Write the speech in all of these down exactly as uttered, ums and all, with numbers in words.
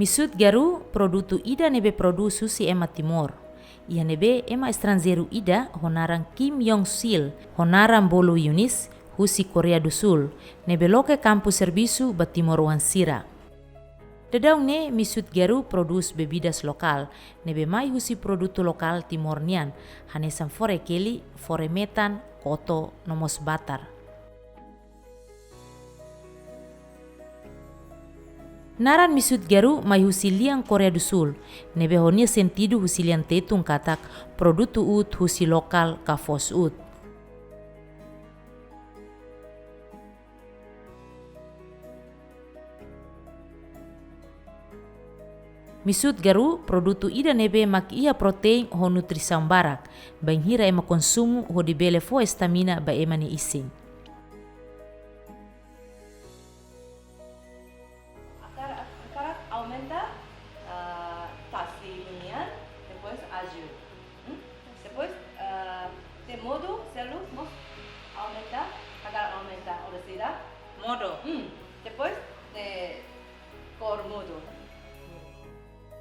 Misut garu produtu ida ne'ebé prodús husi ema Timor. Iha ne'ebé ema estranjeiru ida ho naran Kim Yong Sil, ho naran bolu Eunice, husi Koreia do Sul, ne'ebé loke kampu servisu ba timoroan sira. Daudaun ne'e Misut garu prodús bebidas lokál, ne'ebé mai husi produtu lokál Timor nian, hanesan fore-keli, fore-metan, koto, no mós batar. Naran Misut garu mai husi lian Koreia do Sul, ne'ebé ho nia sentidu husi lian Tetun katak produtu uut husi lokál ka foos uut. Misut garu produtu ida ne'ebé mak iha protein ho nutrisaun barak, bainhira ema konsumu hodi bele fó estamina ba ema nia isin. Hakarak, hakarak aumenta, ah, tasi nian, depois aju. Hmm? Depois, ah, de modo seluk mós aumenta, hakarak aumenta, oras ida. Modo. Hmm. Depois, de kór muda.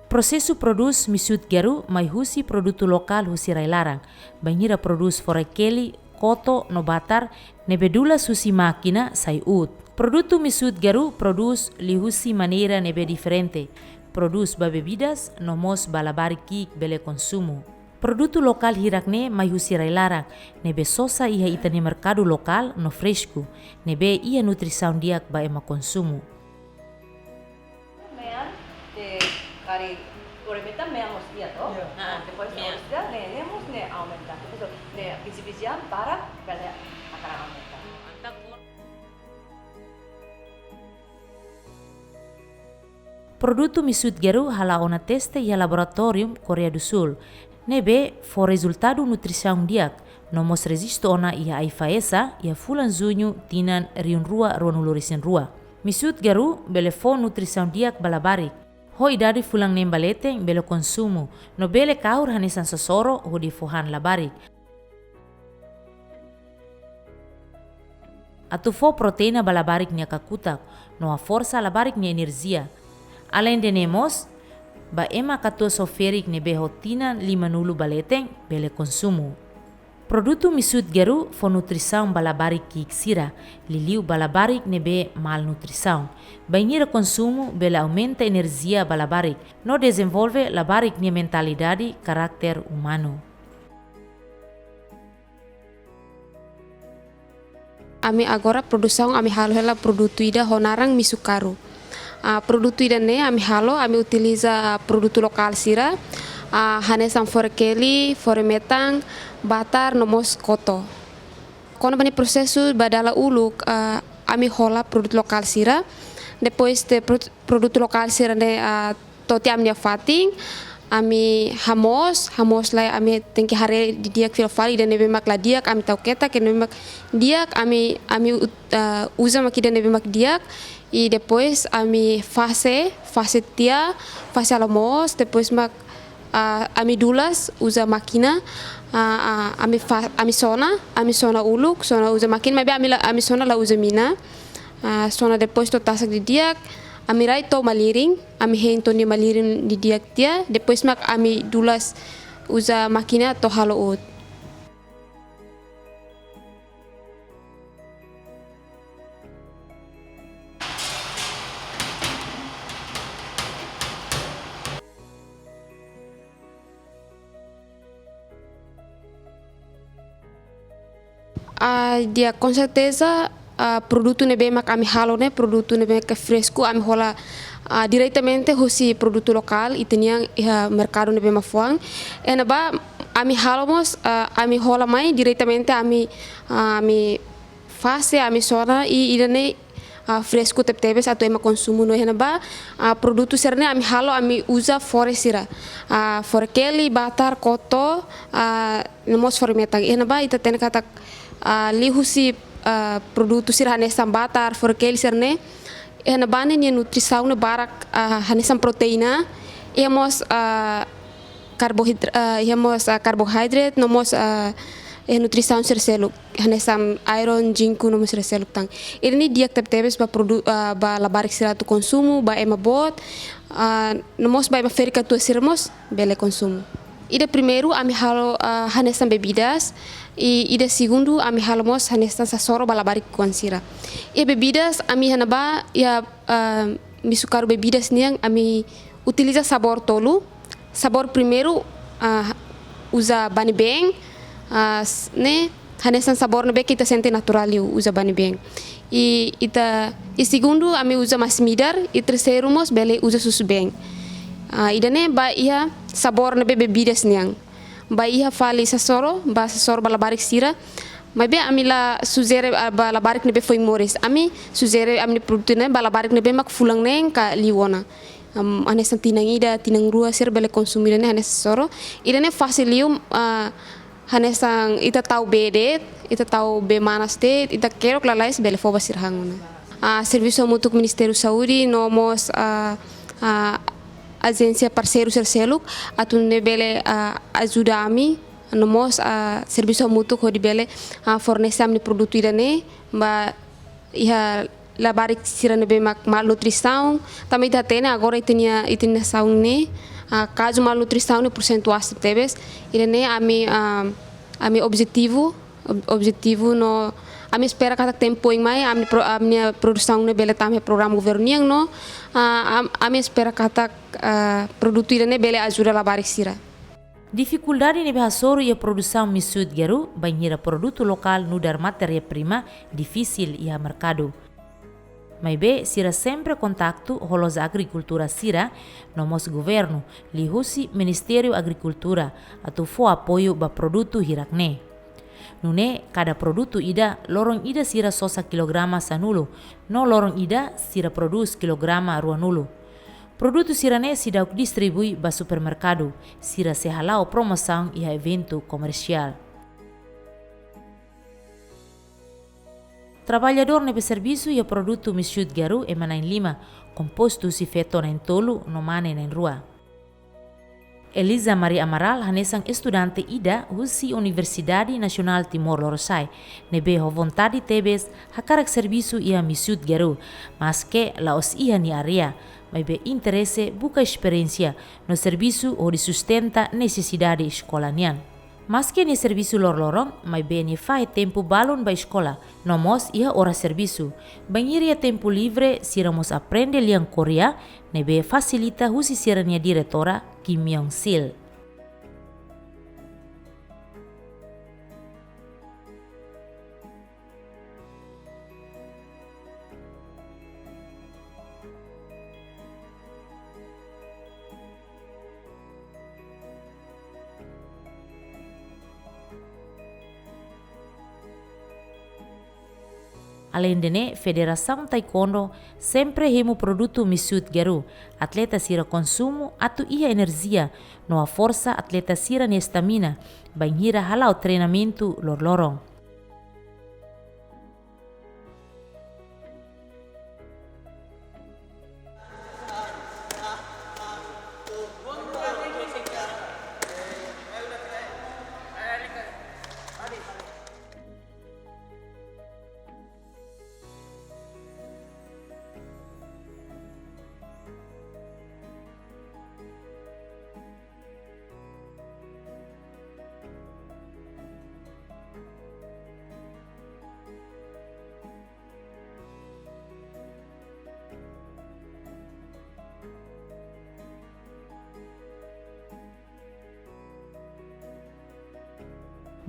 Prosesu prodús Misut garu mai husi produtu lokál husi rai-laran, bainhira prodús fore-keli, koto no batar ne'ebé dulas husi mákina sai uut. Produtu Misut garu prodús liuhusi maneira ne'ebé diferente, prodús ba bebidas no mós ba labarik ki'ik bele konsumu. Produtu lokál hirak-ne'e mai husi rai-laran, ne'ebé sosa iha ita-nia merkadu lokál no fresku, ne'ebé iha nutrisaun di'ak ba ema konsumu. Mean, de kari, por ejemplo, mean mós iha to? Iya. Ah, depois mean. Oras ida, ne'e, ne'e mós ne'e aumenta. Depois, ne'e bisi-bisian para, para hakarak aumenta. Produtu Misut garu hala'o ona teste iha laboratóriu Koreia do Sul, ne'ebé fó rezultadu nutrisaun di'ak, no mós rejistu ona iha AIFAESA iha fulan Juñu tinan rihun rua ruanulu-resin-rua. Misut garu bele fó nutrisaun di'ak ba labarik. Ho idade fulan neen ba leten bele konsumu, no bele kahur hanesan sosoro hodi fó han labarik. Atu fó proteína ba labarik nia kakutak, no haforsa labarik nia enerjia. Aleinde ne'e mós, ba ema katuas ho ferik ne'ebé ho tinan limanulu ba leten bele konsumu. Produtu Misut garu fó nutrisaun ba labarik ki'ik sira, liuliu ba labarik ne'ebé malnutrisaun. Bainhira konsumu bele aumenta enerjia ba labarik, no dezenvolve labarik nia mentalidade karakter umanu. Ami agora produsaun ami halo hela produtu ida ho naran Misut garu. Ah, produtu ida-ne'e ami halo, ami utiliza produtu lokál sira, ah, hanesan fore-keli, fore-metan, batar, no mós koto. Kona-ba nia prosesu ba dala uluk, ah, ami hola produtu lokál sira. Depois de pro-, produtu lokál sira-ne'e, ah, to'o tiha ami-nia fatin, ami hamoos, hamoos lai ami tenke haree didi'ak fila fali ida ne'ebé mak la di'ak, ami tau ketak, ida ne'ebé mak di'ak, ami, ami ut-, ah, uza mak ida ne'ebé mak di'ak, i depois ami fase, fase tiha, fase halo moos, depois mak, ah, ami dulas, uza mákina, ah, ah, ami fa-, ami sona, ami sona uluk, sona uza mákina, maibé ami la, ami sona la uza mina, ah, sona depois to'o tasak didi'ak, ami rai to'o malirin, ami hein to'o nia malirin didi'ak tiha, depois mak ami dulas uza mákina to'o halo uut. Ah, di'ak, konserteza, ah, produtu ne'ebé mak ami halo ne'e, produtu ne'ebé ke fresku, ami hola, ah, diretamente husi produtu lokál, ita-nian iha merkadu ne'ebé mak fuan. Iha ne'ebá ami halo mós, ah, ami hola mai diretamente ami, ah, ami fase, ami sona, i ida-ne'e, ah, fresku tebetebes atu ema konsumu no iha ne'ebá, ah, produtu sira-ne'e ami halo, ami uza fore sira. Ah, fore-keli, batar, koto, ah, no mós fore-metan. Iha ne'ebá ita hatene katak, ah, liuhusi, ah, produtu sira hanesan batar, fore-keli sira-ne'e, iha ne'ebá ne'e nia nutrisaun ne'e barak, ah, hanesan proteína, iha mós, ah, karbohidra-, ah, iha mós, ah, karbohidrat, no mós, ah, eh, nutrisaun sira seluk, hanesan iron, zinku, no mós sira seluk tan. Ida-ne'e di'ak tebetebes ba produ-, ah, ba labarik sira atu konsumu, ba ema boot, ah, no mós ba ema ferik-katuas sira mós bele konsumu. Ida primeiru ami halo, ah, hanesan bebidas, i ida segundu ami halo mós hanesan sasoro ba labarik-oan sira. I bebidas ami iha ne'ebá, iha, ah, Misukaru bebidas nian ami utiliza sabór tolu. Sabór primeiru, ah, uza bane-been, ah, s-, ne'e hanesan sabór ne'ebé ke ita sente naturál liu uza bane-been. I ita, i segundu ami uza masin-midar, i terseiru mós bele uza susubeen. Ah, ida-ne'e ba iha sabór ne'ebé bebidas nian. Ba iha fali sasoro, ba sasoro ba labarik sira. Maibé ami la sujere, ah, ba labarik ne'ebé foin moris. Ami sujere ami-nia produtu ne'e ba labarik ne'ebé mak fulan neen ka liu ona. Am, hanesan tinan ida, tinan rua sira bele konsumu ida-ne'e hanesan sasoro. Ida-ne'e fasil liu, ah, hanesan ita tau bee de'it, ita tau bee manas de'it, ita kerok lalais bele fó ba sira han ona. Ah, servisu hamutuk Ministériu Saúde, no mós, ah, ah, ajénsia parseiru sira seluk, atu nune'e bele, ah, ajuda ami, no mós, ah, servisu hamutuk hodi bele, ah, fornese ami-nia produtu ida-ne'e, ba iha labarik sira ne'ebé mak malnutrisaun, tanba ita hatene agora ita-nia, ita-nia nasaun ne'e, ah, kazu malnutrisaun ne'e porsentuál tebes, ida-ne'e ami, ah, ami objetivu, ob-, objetivu no ami espera katak tempu oin mai, ami pro-, ami-nia produsaun ne'e bele tama iha programa governu nian no, ah, am-, ami espera katak, ah, produtu ida-ne'e bele ajuda labarik sira. Difikuldade ne'ebé hasoru iha produsaun Misuit Garu, bainhira produtu lokál nu'udar matéria-prima difisil iha merkadu. Maibé, sira sempre kontaktu ho loja agrikultura sira, no mós governu, liuhusi Ministériu Agrikultura, atu fó apoiu ba produtu hirak-ne'e. Nune'e, kada produtu ida, loron ida sira sosa kilograma sanulu, no loron ida sira prodús kilograma ruanulu. Produtu sira-ne'e seidauk distribui ba supermerkadu, sira sei hala'o promosaun iha eventu komersiál. Traballadór ne'ebé servisu iha produtu Misuit Garu ema na'in-lima, kompostu husi feto na'in-tolu no mane na'in-rua. Eliza Maria Amaral hanesan estudante ida husi Universidade Nasionál Timor Lorosa'e, ne'ebé ho vontade tebes hakarak servisu iha Misuit Garu, maske la'ós iha nia área, maibé interese buka esperiénsia no servisu hodi sustenta nesesidade eskola nian. Maske nia servisu loroloron, maibé nia fahe tempu balun ba eskola, no mós iha oras servisu. Bainhira iha tempu livre, sira mós aprende lian Korea, ne'ebé fasilita husi sira-nia diretora, Kim Myung Sil. Aleinde ne'e, Federasaun Taekwondo sempre hemu produtu Misuit Garu, atleta sira konsumu atu iha enerjia, no haforsa atleta sira-nia estamina, bainhira hala'o treinamentu loroloron.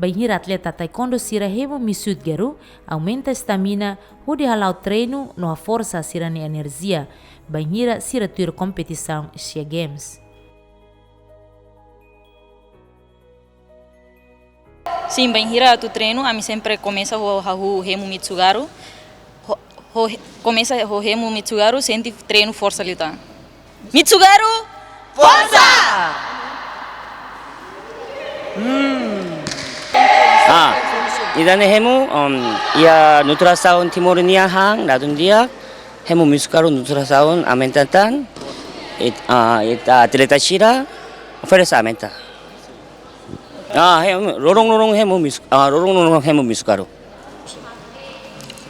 Bainhira atleta taekwondo sira hemu Misuit Garu, aumenta estamina, hodi hala'o treinu no haforsa sira-nia enerjia, bainhira sira tuir kompetisaun Asia Games. Sin, bainhira atu treinu, ami sempre komesa ho hahú hemu Misuit Garu. Ho, ho he-, komesa ho hemu Misuit Garu, sente treinu forsa liután. Misuit Garu, forsa! Hmm. Ah, ida-ne'e hemu, um, iha nutrisaun Timor nian han, datun di'ak, hemu Misuit Garu nutrisaun aumenta tan, it-, ah, it-, ah, atleta sira, oferese aumenta. Ah, hemu, loron-loron hemu mis-, ah, loron-loron hemu Miss Karu.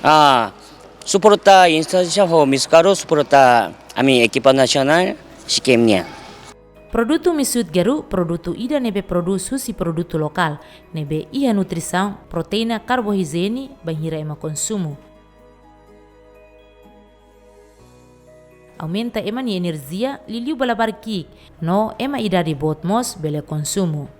Ah, suporta instansia ho Miss Karu, suporta ami ekipa nasionál, SEACAM nian. Produtu Missute Garu, produtu ida ne'ebé prodús husi produtu lokál, ne'ebé iha nutrisaun, proteína, karboidratu, bainhira ema konsumu. Aumenta ema nia enerjia, liuliu ba labarik ki'ik, no ema idade boot mós bele konsumu.